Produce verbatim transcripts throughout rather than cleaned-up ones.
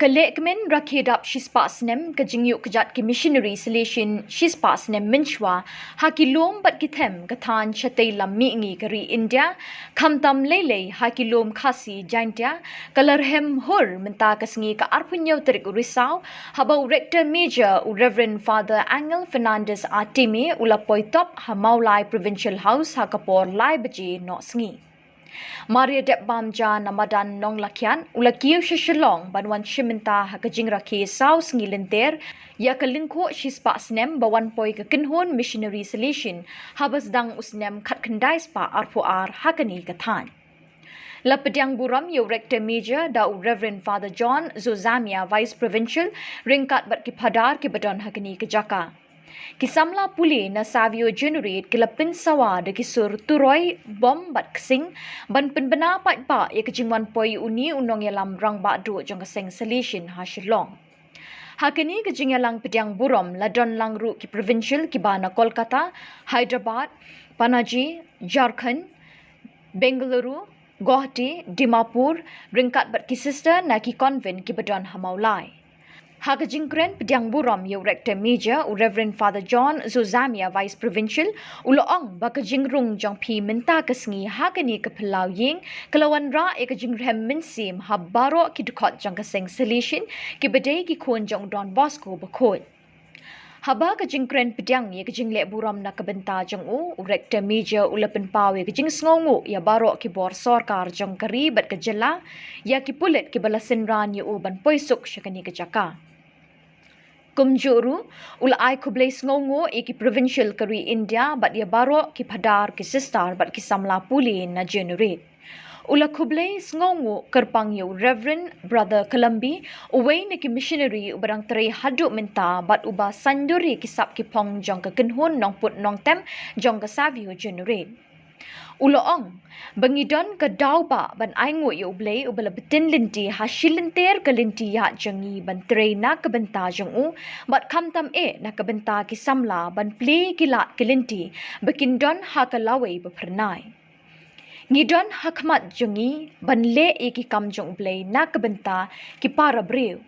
Ka lehkmen rakhe dap shispah snem ka jingïuh kjat ki missionary Salesian shispah snem mynshuwa ha ki lum bad ki them ka thaiñ shatei lam mihngi ka ri India, khamtam leilei ha ki lum Khasi Jaintia, ka la rhem hur mynta ka sngi ka arphew hynñiew tarik u Risaw, haba u Rector Major u Reverend Father Angel Fernandez Ateme u la poi top ha Mawlai Provincial House ha ka por lai baje noh sngi. Mar ïa dep bam ja na madan Nonglakhia, u la kiew sha Shillong ban wan shim bynta ha ka jingrakhe saw sngi lynter ïa ka lyngkhuh shispah snem ba wan poi ka kynhun missionary Salesian haba sdang u snem khatkhyndai spah arphew ar ha kane ka thaiñ. La pdiang burom ïa u Rector Major da u Reverend Father John Zozamia, Vice Provincial, ryngkat bad ki phadar kiba don ha kane ka jaka. Ki samla pule na Savio Generate ki la pynsawa da ki sur turoi, bom bad ksing ban pynbna paidbah ïa ka jingwan poi une u nongïalam rangbah duh jong ka seng Salesian ha Shillong. Ha kane ka jingïalang pdiang burom la don lang ruh ki provincial kiba na Kolkata, Hyderabad, Panaji, Jharkhand, Bengaluru, Guwahati, Dimapur, ryngkat bad ki sister na ki convent kiba don ha Mawlai. Ha ka jingkren pdiang burom ïa u Rector Major u Reverend Father John Zozamia, Vice Provincial, u la ong ba ka jingrung jong phi mynta ka sngi ha kane ka phyllaw ïing ka la wanrah ïa ka jingrhem mynsiem ha baroh ki dkhot jong ka seng Salesian kiba dei ki khun jong u Don Bosco bakhuid. Haba ka jingkren pdiang ïa ka jingleh burom na ka bynta jong u, u Rector Major u la pynpaw ïa ka jingsngewnguh ïa baroh ki bor sorkar jong ka ri bad ka jylla, ïa ki pulit kiba la synran ïa u ban poi suk sha kane ka jaka. Kumjuh ruh, u la ai khublei sngewnguh ïa ki provincial ka ri India bad ïa baroh ki phadar, ki sister bad ki samla pule na Generate. U la khublei sngewnguh kyrpang ïa u Reverend Brother Kalambi, uwei na ki missionary uba dang trei haduh mynta bad uba saiñdur ïa ki sap ki phong jong ka kynhun nongput nongtem jong ka Savio Generate. U la ong ba ngi don ka daw ba ban ainguh ïa U Blei uba la btin lynti ha shi lynter ka lynti ïaid jong ngi ban trei na ka bynta jong u, bad khamtam eh na ka bynta ki samla ban plie ki lad ki lynti ba kin don ha ka lawei ba phyrnai. Ngi don ha khmat jong ngi ban leh ïa ki kam jong U Blei na ka bynta ki para briew.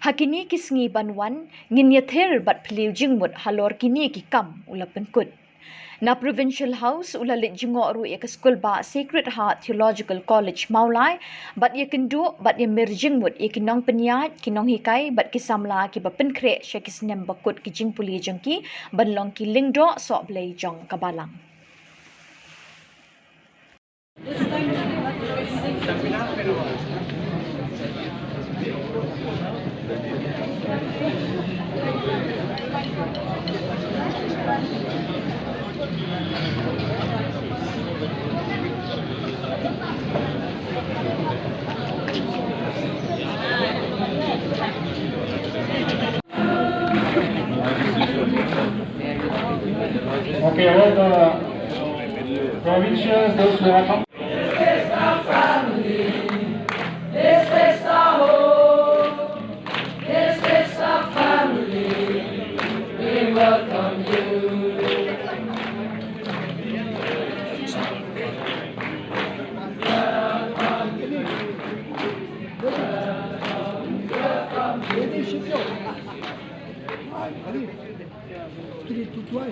Ha kine ki sngi ban wan, ngin ïathir bad phylliew jingmut halor kine ki kam, u la pynkut. Na Provincial House u la leit jngoh ruh ïa ka skulbah Sacred Heart Theological College Mawlai, bad ïakynduh bad ïamir jingmut ïa ki nongpynïaid, ki nonghikai bad ki samla kiba pynkhreh sha ki snem bakut ki jingpule jong ki ban long ki lyngdoh sohblei jong ka balang. Okay, all the provincials, those who are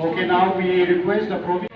Okay, now we request the provi-